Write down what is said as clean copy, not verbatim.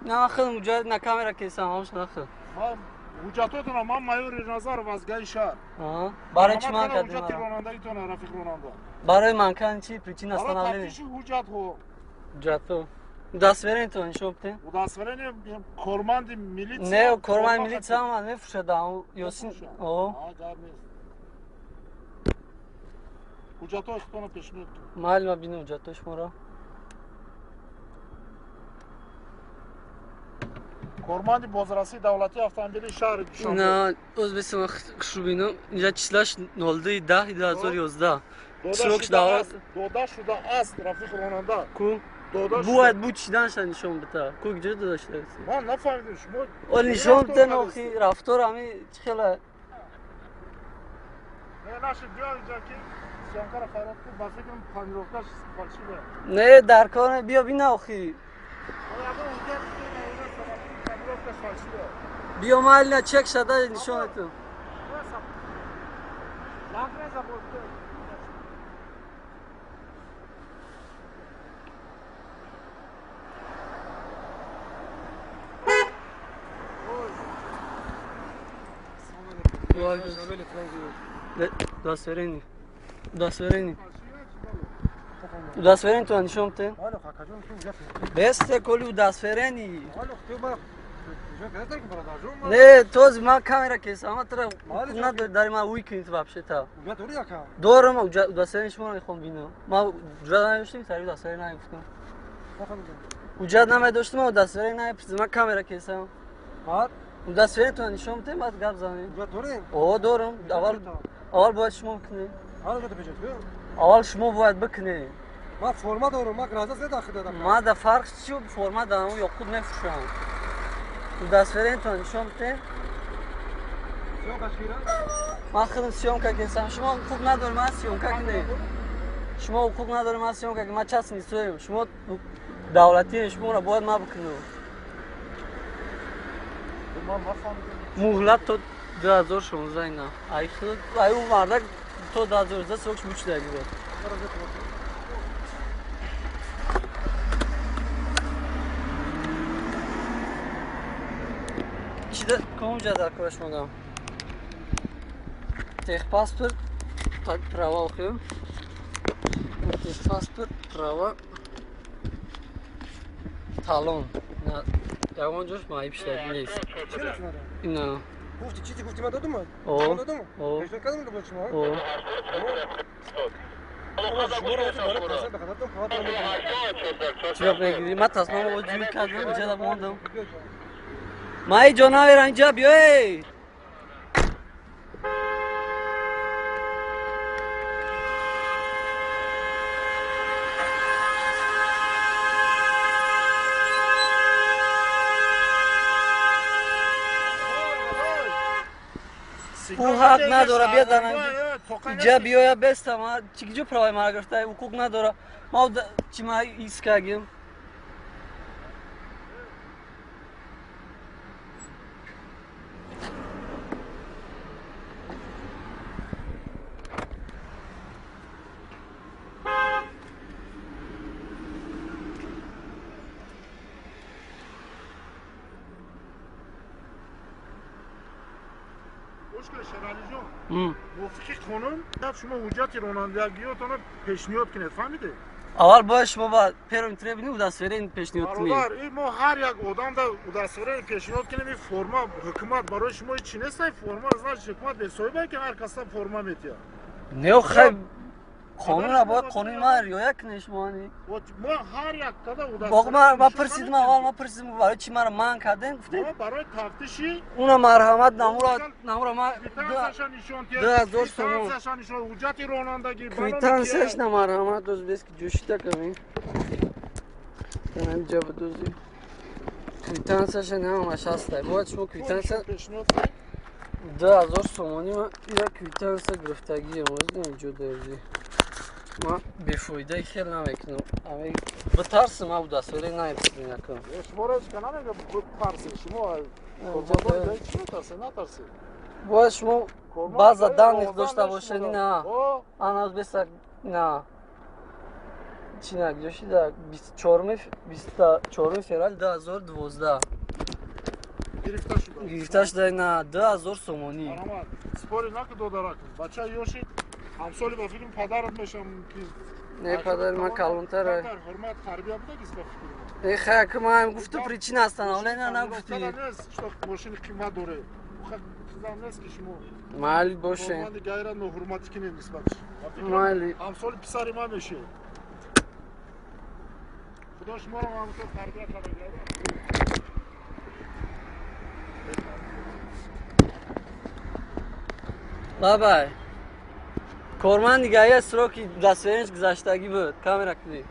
На хел муҷоҳид на камера кесам, ҳамш нахел. Ман ҳуҷҷатотонро, ман майор Назаров аз ГАИ шаҳр. Барои чӣ ман кардем? Ҳуҷҷати ронандагитонро, рафиқ ронанда. Барои ман кардем чӣ? Причина Барои остановления. тафтиши ҳуҷҷатҳо. Ҳуҷҷатҳо. Удостоверение нишон бидем. Удостоверение корманди милитсия. Не, корманди милитсия ҳама мефурӯшад. Ёсин. О. Гап нест. Ҳуҷҷатҳои худтонро пешниҳод кунед. Майли, ма бинем ҳуҷҷатҳои шуморо. Корманди бозрасии давлатии автомобилии шаҳри Душанбе. На, оз бесам хушу бинам. Инҷа числаш 02.10.2011. Срок давлат. Дода шудааст, рафиқ ронанда. Ку? Дода Бувад бу чиданша нишон бита. Ку куҷо дода шудааст? Ман нафаҳмидам, шумо О, нишон биден, охи рафтор ҳами чӣ хела. Не, нашид, биё инҷа ки съёмкаро фарёд кун, ба фикрам панировкаш фальшивая. Не, дар кор не, биё бина охи. Биё майли, на чек шада нишон этум. Удостоверение. Удостоверение. Удостоверение ту нишон биден. Бесте коли удостоверение. Не, тоз ма камера кесам, ма тра надори дари ма уй кунед вообще-то. Дорам, удостоверение шуморо мехоҳам бинам. Ма ҳуҷҷат надоштем, сари удостоверение нагуфтам. Ҳуҷҷат намедоштам, удостоверение намепурсидам, ма камера кесам. Удостоверение ту нишон бидем, баъд гап занем. О, дорам. Аввал бояд шумо бикунед. Аввал шумо бояд бикунед. Ман форма дорам, ман гражданство дахил додам. Ма да фарқ чӣ форма дорам, ёқут мефурӯшам. Удостоверение ту нишон бидем. Ман худам съёмка кесам. Шумо ҳуқуқ надоред ман съёмка кунед. Шумо ҳуқуқ надоред ман съёмка кунед. Ман част нисоем. Шумо давлатием, шуморо бояд ман бикунам. Муҳлат то 2016 ина. Ай худ, ай ӯ мардак то 2016 срокш бучида гирад. Чида ком ҷа дар кораш мондам? Техпаспорт, так права охир. Техпаспорт, права, талон. На, ягон ҷош маиб шудаги нест. Ина. Гуфти чизе гуфти, ман додум? О. Додум? О. Пешниҳод кардам ба шумо? О. Чиро мегирӣ? Ман тасмамо ҷӯй кардам, инҷа мондам. Ман ҳеҷ ҷо намерам, инҷа биё эй. Ӯ ҳақ надора, бия дар инҷа биёя беста. Ма чӣ ҷо праваи мара гирифта? Ҳуқуқ надора. Ма чӣ ма искагим? Шералиҷон, мувофиқи қонун бояд шумо ҳуҷҷати ронандагиётонро пешниҳод кунед, фаҳмидед? Аввал бояд шумо ба первым требованию удостоверение пешниҳод кунед. Бародар, ин мо ҳар як одамда удостоверение пешниҳод кунем, ин форма ҳукумат барои шумо ҳеҷ чи нест, ин форма, значит, ҳукумат бесоҳиба ки ҳар каса форма метиҳад. Не, хай, қонунро бояд қонуни ман риоя кунед шумо ани. Мо ҳар як када удостоверение ма пурсидим, аввал ма пурсидим, барои чӣ мара манъ кардем, гуфтем. Барои тафтиши уна марҳамат, намура намура ма квитансияша нишон ду ҳазор сомон. Квитансияша нишон, ҳуҷҷати ронандагӣ. Квитансияш на марҳамат, доз бес ки ҷӯшида ками. Ҳамин ҷа бидозӣ. Квитансияша намаш ҳастай. Бояд шумо квитансия 2000 сомонӣ ма ира квитансия гирифтагием, оз инҷо дорди. Ма бефоидаи хел намекунам. Ами битарсим, ма удостоверение намепурсидим якам. Шуморо ҳеҷ ка намега тарсед, шумо кормандони чӣ метарсед? Натарсед. Бояд шумо база данных дошта бошед, ина. Ана беса, ина. Чи нагҷошида 24 феврали 2012 гирифта шуда. Гирифта шуда на 2000 сомонӣ. Марҳамат, спори наки додарак. Бача ёши ҳамсоли ба фикри падарат мешам ки Не, падари ман калонтара. Ҳурмат тарбия будагист ба фикри. Э, хай, ки ман гуфту причина остановления нагуфтӣ. Нест, что мошини қимат доре. Чизам нест ки шумо. Майли боше. Корманди гайра ноҳурматӣ кинем нисбатш. Майли. Ҳамсоли писари ман меши. Худо шуморо ҳамсол тарбия карда. Бабай. Корманди гаия сроки удостоверенияш гузаштагӣ буд. Камера кунӣ.